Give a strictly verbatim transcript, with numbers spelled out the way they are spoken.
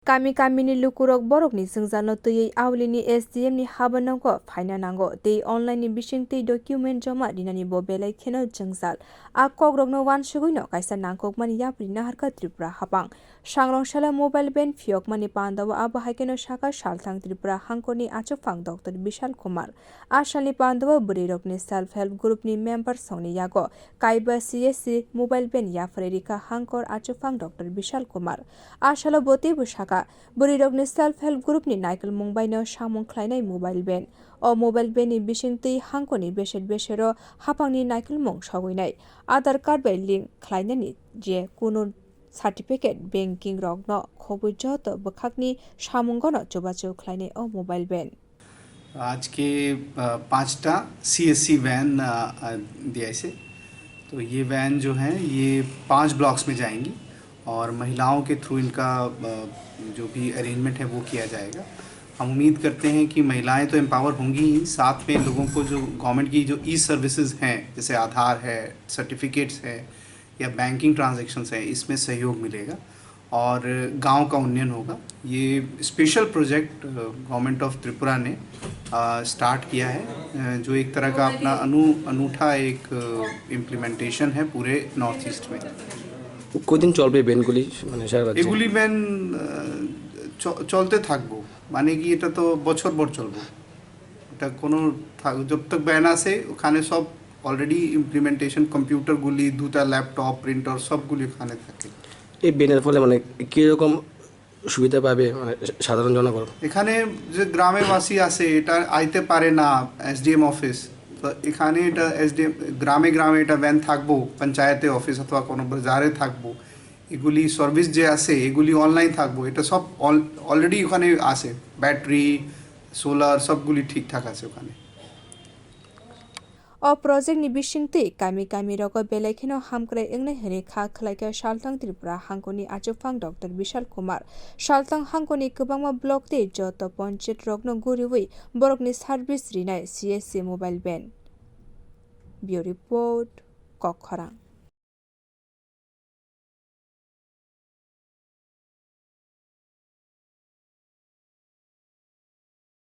Kami kamini lukurok borokni jwngjalno twiwi aulini S D M ni habanogo phaina nango tei online ni bisingtwi document joma rinani bo belai kheno jwngjal. A kokrokno uansugwino kaisa nangkukmani yapri naharkha Tripura hapang. Sangrong salo mobile van phiyokmani pandao abo hai kheno sakha salthang Tripura hangkorni achukphang Doctor Bishal Kumar. A salni pandao bwrwirokni self help group ni member songni yago kaiba C S C mobile van yapharwi rikha hangkor achukphang Doctor Bishal Kumar. A salo bo teibo sakha, bwrwirokni self help group ni naikolmung baino samung khlainai mobile van. O mobile van ni bisingtwi hangkorni beser besero hapangni naikolmung sogwinai, Aadhaar card bai link khlainani je kunu certificate, banking rokno khobwi joto bwkhakni samungono chubachu khlainai o mobile van. आज के, अ, पाँचटा CSC van, अ, अ, दिया इसे। तो ये वैन जो है, ये पांच ब्लॉक्स में जाएंगी और महिलाओं के थ्रू इनका, अ, जो भी अरेंजमेंट है, वो किया जाएगा। हम उम्मीद करते हैं कि महिलाएं तो एम्पावर होंगी ही, साथ में लोगों को जो गवर्नमेंट की जो ई सर्विसेज हैं, जैसे आधार है, सर्टिफिकेट्स है, या बैंकिंग ट्रांजैक्शंस हैं, इसमें सहयोग मिलेगा और गांव का उन्नयन होगा। ये special project, a, government of Tripura ने, अ, स्टार्ट किया है, अ, जो एक तरह का अपना अनु-, अनूठा एक, अ, इम्प्लीमेंटेशन है पूरे नॉर्थ ईस्ट में। কদিন চলবে ভ্যানগুলি, মানে, সারা রাজ্যে? এগুলি ভ্যান, আহ, চ-, চলতে থাকবো, মানে কি, এটা তো বছর ভর চলবো। এটা কোনো থাক-, যতটুক ভ্যান আছে, ওখানে সব অলরেডি ইমপ্লিমেন্টেশন, কম্পিউটারগুলি, দুটা ল্যাপটপ, প্রিন্টার, সবগুলি ওখানে থাকে। এই ভ্যানের ফলে, মানে, কিরকম সুবিধা পাবে, মানে, সা-, সাধারণ জনগণ? এখানে যে গ্রামবাসী আছে, এটা আইতে পারে না এসডিএম অফিস, তো এখানে এটা এসডিএম, গ্রামে গ্রামে এটা ভ্যান থাকবো, পঞ্চায়েতে অফিস অথবা কোনো বাজারে থাকবো। এগুলি সার্ভিস যে আছে, এগুলি অনলাইন থাকবো, এটা সব অল-, অলরেডি ওখানে আছে, ব্যাটারি, সোলার, সবগুলি ঠিকঠাক আছে ওখানে। O project ni bisingtwi kami kami rogo belai kheno hamkrai wngnai hwnwi kha khlaikha Salthang Tripura hangkoni achukphang Doctor Bishal Kumar. Salthang hangkoni kwbangma block tei joto ponchayat rokno guriwi borokni service rinai C S C mobile van. Bureau Report, Kokkhorang.